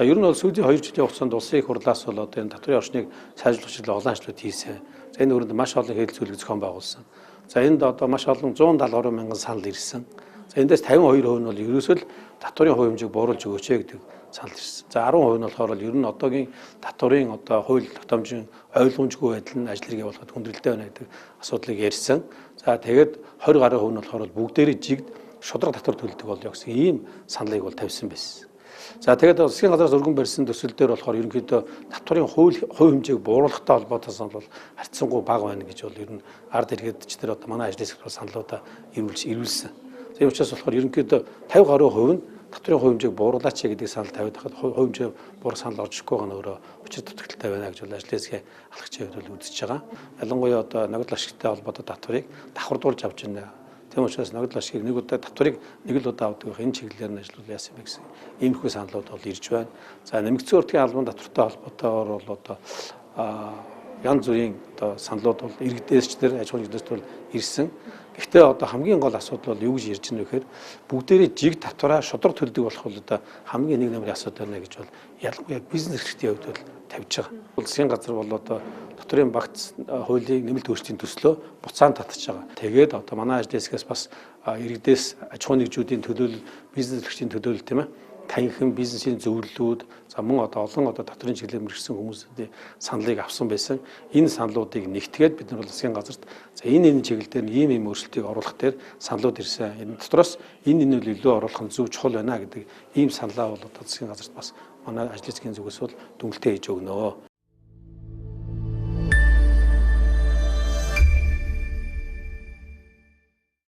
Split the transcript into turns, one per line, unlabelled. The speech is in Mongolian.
За, ер нь бол сүүлийн 2 жилийн хугацаанд улсын их хурлаас бол одоо энэ татварын орчныг сайжруулах чиглэлээр олон ажлууд хийсэн. За, энэ өрөөнд маш олон хэлэлцүүлэг зохион байгуулсан. За, энд одоо маш олон 173 мянган санал ирсэн. За, эндээс 52% нь бол ерөөсөө л татварын хувь хэмжээг бууруулж өгөөч гэдэг санал ирсэн. За, 10% нь болохоор ер нь одоогийн татварын одоо хууль тогтоомжийн ойлгомжгүй байдал нь ажил хэрэг явуулахад хүндрэлтэй байна гэдэг асуудлыг ярьсан. За, тэгээд 20 гаруй хувь нь болохоор бүгдээрээ жигд шударга татвар төлдөг болъё гэсэн ийм саналыг бол тавьсан байсан. За, тэгээд засгийн газраас өргөн барьсан төсөл дээр болохоор ерөнхийдөө татварын хувь хэмжээг бууруулахтай холбоотой санал бол харьцангуй бага байна гэж бол ер нь ард иргэд ч тэр одоо манай ажлын хэсэгт саналуудаа ирүүлсэн. Тийм учраас болохоор ерөнхийдөө 50 гаруй хувь нь татварын хувь хэмжээг бууруулаач гэдэг санал тавиад байхад хувь хэмжээ буурах санал орж ирэхгүй байгаа нь өөрөө учир дутагдaltaй байна гэж бол ажлын хэсгийн алхагчийн хувьд бол үзэж байгаа. Ялангуяа одоо ногдол ашигтай холбоотой татварыг давхардуулж авч байна. Тийм учраас ногдол ашигыг нэг удаа татварыг нэг л удаа авдаг байх энэ чиглэлээр нь ажиллавал яасан бэ гэсэн иймэрхүү саналууд бол ирж байна. За, нэмэгдсэн үрдгийн албан татвартай холбоотойгоор бол одоо янз бүрийн одоо саналууд бол иргэдээс ч тэр аж ахуйн нэгжлээс бол ирсэн. Гэхдээ одоо хамгийн гол асуудал бол юу гэж ярьж байна вэ гэхээр бүгдээрээ жиг татвараа шударга төлдөг болох бол одоо хамгийн нэг номерын асуудал байна гэж бол ялангуяа бизнес эрхтний хувьд бол тавьж байгаа. Улсын газар бол одоо татварын багц хуулийн нэмэлт өөрчлөлтийн төслөө буцаан татж байгаа. Тэгээд одоо манай ажлын хэсгээс бас иргэдээс аж ахуйн нэгжүүдийн төлөөлөл, бизнес эрхтний төлөөлөл, тийм ээ, танхим, бизнесийн зөвлөлүүд, за мөн одоо олон одоо татварын чиглэлээр мэргэжсэн хүмүүсийн саналыг авсан байсан. Энэ саналуудыг нэгтгээд бид нар бол засгийн газарт за энэ чиглэл дээр ийм ийм өөрчлөлтийг оруулах дээр саналууд ирсэн. Энэ дотроос энэ бол илүү оруулах нь зөв чухал байна гэдэг ийм саналаа бол одоо засгийн газарт бас манай ажлын хэсгийн зүгээс бол дүнэлтээ хийж өгнө.